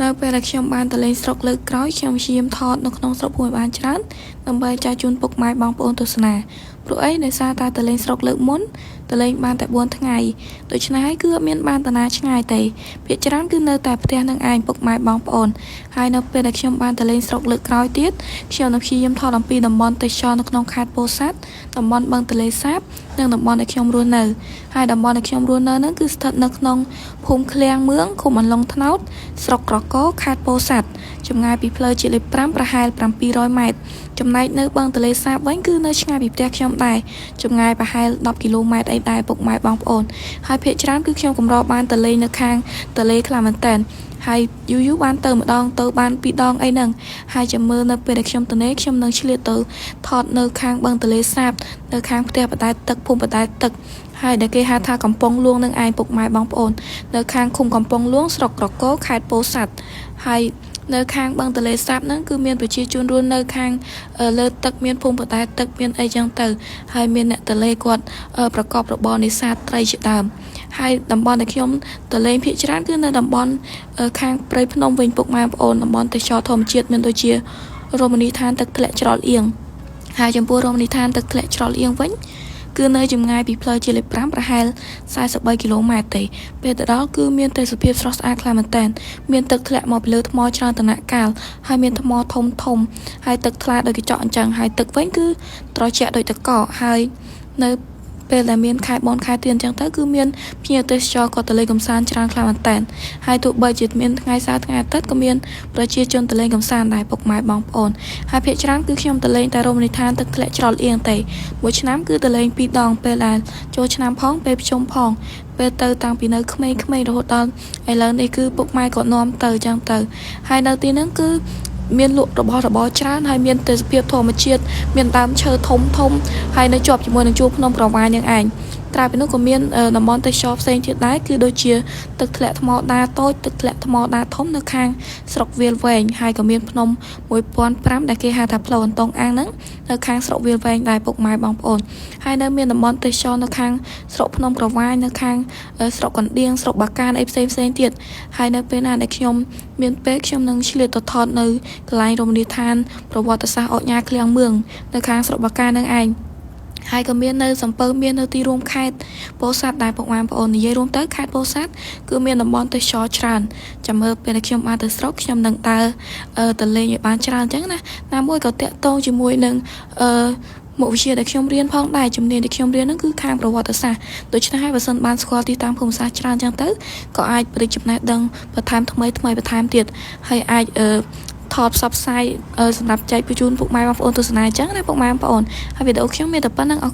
នៅពេលដែលខ្ញុំបានទៅលេងស្រុកលើកក្រោយខ្ញុំព្យាយាមថតនៅក្នុងស្រុកភូមិឲ្យបានច្រើនដើម្បីចែកជូនពុកម៉ែបងប្អូនទស្សនាព្រោះអីដោយសារតែទៅលេងស្រុកលើកមុនទៅលេងបានតែ4ថ្ងៃដូច្នេះហើយគឺអត់មានបានតាណាឆ្ងាយទេភាគច្រើនគឺនៅតែផ្ទះនឹងឯងពុកម៉ែបងប្អូនហើយនៅពេលដែលខ្ញុំបានទៅលេងស្រុកលើកក្រោយទៀតខ្ញុំនឹងព្យាយាមថតអំពីតំបន់ទេសចរនៅក្នុងខេត្តពោធិ៍សាត់តំបន់បឹងទន្លេសាបនិងតំបន់ដែលខ្ញុំរស់នៅហើយតំបន់ដែលខ្ញុំរស់នៅហ្នឹងគឺស្ថិតនៅក្នុងភូមិឃ្លាំងមឿងឃុំអន្លង់ត្នោតស្រុកក្រគរខេត្តពោធិ៍សាត់ចម្ងាយពីផ្លូវជាតិលេខ5ប្រហែល700ម៉ែត្រចំណែកនៅបឹងទន្លេសាបវិញគឺនៅឆ្ងាយពីផ្ទះខ្ញុំដែរចម្ងាយប្រហែល10គីឡូម៉ែត្រអីដែរពុកម៉ែបងប្អូនហើយភាគច្រើនគឺខ្ញុំកម្របានទៅលេងនៅខាងទន្លេខ្លាំងមែនតើហើយយូរយូរបានទៅម្ដងទៅបានពីរដងអីហ្នឹងហើយចាំមើលនៅពេលដែលខ្ញុំទៅនេះខ្ញុំនឹងឆ្លៀតទៅថតនៅខាងបឹងទន្លេសាបនៅខាងផ្ទះបណ្ដែតទឹកភូមិបណ្ដែតទឹកហើយដែលគេហៅថាកំពង់លួងនឹងឯងពុកម៉ែបងប្អូននៅខាងឃុំកំពង់លួងស្រុកក្រគរខេត្តពោធិ៍សាត់ហើយនៅខាងបឹងទន្លេសាបហ្នឹងគឺមានប្រជាជនរស់នៅខាងលើទឹកមានភូមិបណ្ដែតទឹកមានអីចឹងទៅហើយមានអ្នកទន្លេគាត់ប្រកបរបរនេសាទត្រីជាដើមហើយតំបន់ដែលខ្ញុំទៅលេងភាគច្រើនគឺនៅតំបន់ខាងព្រៃភ្នំវិញពុកម៉ែបងប្អូនតំបន់ទេសចរធម្មជាតិមានដូចជារមណីយដ្ឋានទឹកធ្លាក់ច្រកអៀងហើយចំពោះរមណីយដ្ឋានទឹកធ្លាក់ច្រកអៀងវិញគឺនៅចម្ងាយពីផ្លូវជាតិលេខ5ប្រហែល43គីឡូម៉ែត្រទេពេលទៅដល់គឺមានទេសភាពស្រស់ស្អាតខ្លាំងមែនទែនមានទឹកធ្លាក់មកពីលើថ្មច្រើនតំណាក់កាលហើយមានថ្មធំធំហើយទឹកថ្លាដូចកញ្ចក់អញ្ចឹងហើយទឹកវិញគឺត្រជាក់ដូចទឹកកកហើយនៅពេលដែលមានខែបុណ្យខែទានអញ្ចឹងទៅគឺមានភ្ញៀវទេសចរគាត់ទៅលេងកម្សាន្តច្រើនខ្លាំងមែនតើហើយទោះបីជាមានថ្ងៃសៅរ៍ថ្ងៃអាទិត្យក៏មានប្រជាជនទៅលេងកម្សាន្តដែរពុកម៉ែបងប្អូនហើយភាគច្រើនគឺខ្ញុំទៅលេងតែរមណីយដ្ឋានទឹកធ្លាក់ច្រកល្អៀងទេមួយឆ្នាំគឺទៅលេងពីរដងពេលដែលចូលឆ្នាំផងពេលភ្ជុំផងពេលទៅតាំងពីនៅក្មេងៗរហូតដល់ឥឡូវនេះគឺពុកម៉ែក៏នាំទៅអញ្ចឹងទៅហើយនៅទីហ្នឹងគឺមានលក់របស់របរច្រើនហើយមានទេសភាពធម្មជាតិមានដើមឈើធំធំហើយនៅជាប់ជាមួយនឹងជួរភ្នំក្រវាញនឹងឯងក្រៅពីនោះក៏មានតំបន់ទេសចរផ្សេងទៀតដែរគឺដូចជាទឹកធ្លាក់ថ្មដាតូចទឹកធ្លាក់ថ្មដាធំនៅខាងស្រុកវាលវែងហើយក៏មានភ្នំ1005ដែលគេហៅថាផ្លូវអន្តងអាងហ្នឹងនៅខាងស្រុកវាលវែងដែរពុកម៉ែបងប្អូនហើយនៅមានតំបន់ទេសចរនៅខាងស្រុកភ្នំក្រវាញនៅខាងស្រុកកណ្ដៀងស្រុកបាកានអីផ្សេងផ្សេងទៀតហើយនៅពេលណាដែលខ្ញុំមានពេលខ្ញុំនឹងឆ្លៀតទៅថតនៅកន្លែងរមណីយដ្ឋានប្រវត្តិសាស្ត្រអុកញ៉ាឃ្លាំងមឿងនៅខាងស្រុកបាកាននឹងឯងហើយក៏មាននៅសំពៅមាននៅទីរួមខេត្តពោធិ៍សាត់ដែរពុកម៉ែបងប្អូននិយាយរួមទៅខេត្តពោធិ៍សាត់គឺមានតំបន់ទេសចរច្រើនចាំមើលពេលដែលខ្ញុំបានទៅស្រុកខ្ញុំនឹងដើរទៅលេងឲ្យបានច្រើនអញ្ចឹងណាណាមួយក៏តាក់ទងជាមួយនឹងអឺមុខវិជ្ជាដែលខ្ញុំរៀនផងដែរជំនាញដែលខ្ញុំរៀនហ្នឹងគឺខាងប្រវត្តិសាស្ត្រដូច្នេះហើយបើសិនបានស្គាល់ទីតាំងភូមិសាស្ត្រច្រើនអញ្ចឹងទៅក៏អាចបរិចំណេះដឹងបន្ថែមថ្មីថ្មីបន្ថែមទៀតហើយអាចអឺថតផ្សព្វផ្សាយសម្រាប់ចែកបញ្ជូនពុកម៉ែបងប្អូនទស្សនាអញ្ចឹងណាពុកម៉ែបងប្អូនហើយវីដេអូខ្ញុំមានតែប៉ុណ្្នឹងអរ